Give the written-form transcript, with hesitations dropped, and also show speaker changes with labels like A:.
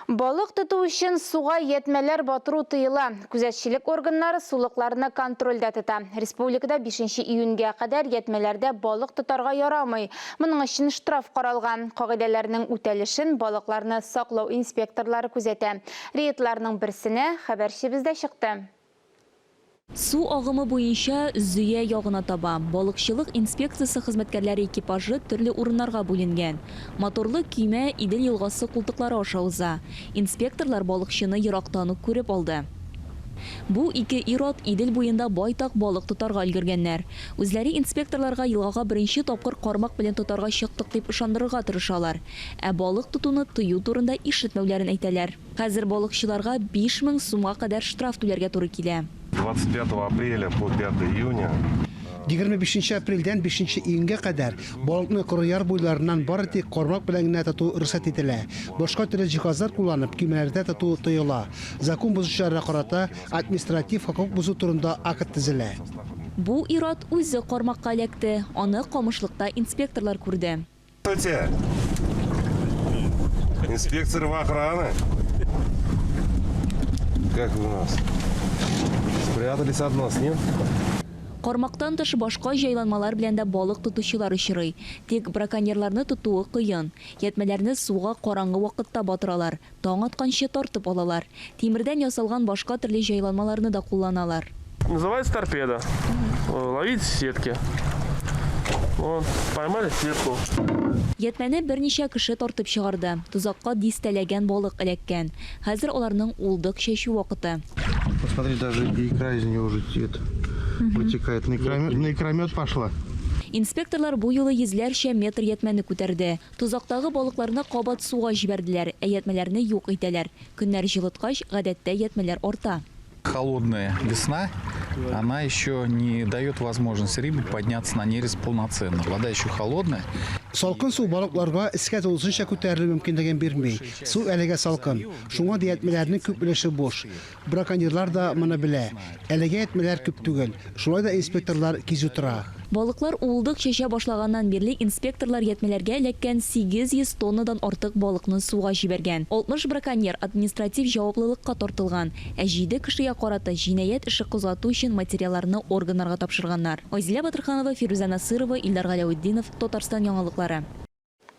A: Балык тоту өчен суга ятьмәләр батыру тыела. Күзәтчелек органнары сулыкларны контрольдә тота. Республикада 5 июньгә кадәр ятьмәләрдә балык тотарга ярамый. Моның өчен штраф каралган. Кагыйдәләрнең үтәлешен балыкларны саклау инспекторлары күзәтә. Рейдларның берсенә хәбәрчебез дә чыкты.
B: Су агымы буенча Зөя ягына таба балыкчылык инспекциясе хезмәткәрләре экипажы төрле урыннарга бүленгән. Моторлы көймә Идел елгасы култыклары аша уза. Инспекторлар балыкчыны ерактан ук күреп алды. Бу ике ир-ат Идел буенда байтак балык тотарга өлгергәннәр. Үзләре инспекторларга елгага беренче тапкыр кармак белән тотарга чыктык дип ышандырырга тырышалар. Ә балык тотуны тыю турында ишетмәүләрен әйтәләр. Хәзер балыкчыларга 5000 сумга кадәр штраф түләргә туры килә.
C: 25 апреля по 5 июня.
D: 25 нче апрельдән 5 нче июньгә кадәр балыкны коры яр буйларыннан бары тик кармак белән генә тоту рөхсәт ителә. Башка төрле җиһазлар кулланып, көймәләрдә тоту тыела. Закон бозучыларга карата административ хокук бозу турында акт төзелә.
B: Бу ир-ат үзе кармакка эләкте. Аны камышлыкта инспекторлар күрде.
C: Здравствуйте. Инспектор охраны. Как вы у нас? Спрятались от нас, нет?
B: Кармактан тыш башка җайланмалар белән дә балык тотучылар очрый. Тик браконьерларны тотуы кыен. Ятьмәләрне суга караңгы вакытта батыралар, таң атканчы тартып алалар. Тимердән ясалган башка төрле җайланмаларны да кулланалар.
E: Называется торпеда. Ловить сетки. Вот, поймали сетку.
B: Ятьмәне берничә кеше тартып чыгарды. Тозакка дистәләгән балык эләккән. Хәзер аларның уылдык чәчү вакыты.
F: Посмотри, даже икра из нее уже это, вытекает. На икромет, на икромет пошла.
B: Инспекторлар бу юлы йөзләрчә метр ятьмәне күтәрде. Тозактагы балыкларны кабат суга җибәрделәр, ә ятьмәләрне юк итәләр. Көннәр җылыткач, гадәттә, ятьмәләр арта.
G: Холодная весна, она еще не дает возможность рыбе подняться на нерест полноценно. Вода еще холодная.
D: Салкын су балыкларга өскә тулысынча күтәрелү мөмкинлеген бирми. Су әлегә салкын. Шуңа да ятьмәләрнең күп өлеше буш. Браконьерлар да моны белә. Әлегә ятьмәләр күп түгел. Шулай да инспекторлар кизү тора.
B: Балыклар уылдык чәчә башлаганнан бирле инспекторлар ятьмәләргә эләккән 800 тоннадан артык балыкны суга җибәргән. 60 браконьер административ җаваплылыкка тартылган, ә җиде кешегә карата җинаять эше кузгату өчен материалларны органнарга тапшырганнар. Айзилә Батырханова, Фирүзә Насыйрова, Илдар Галәветдинов, Татарстан яңалыклары.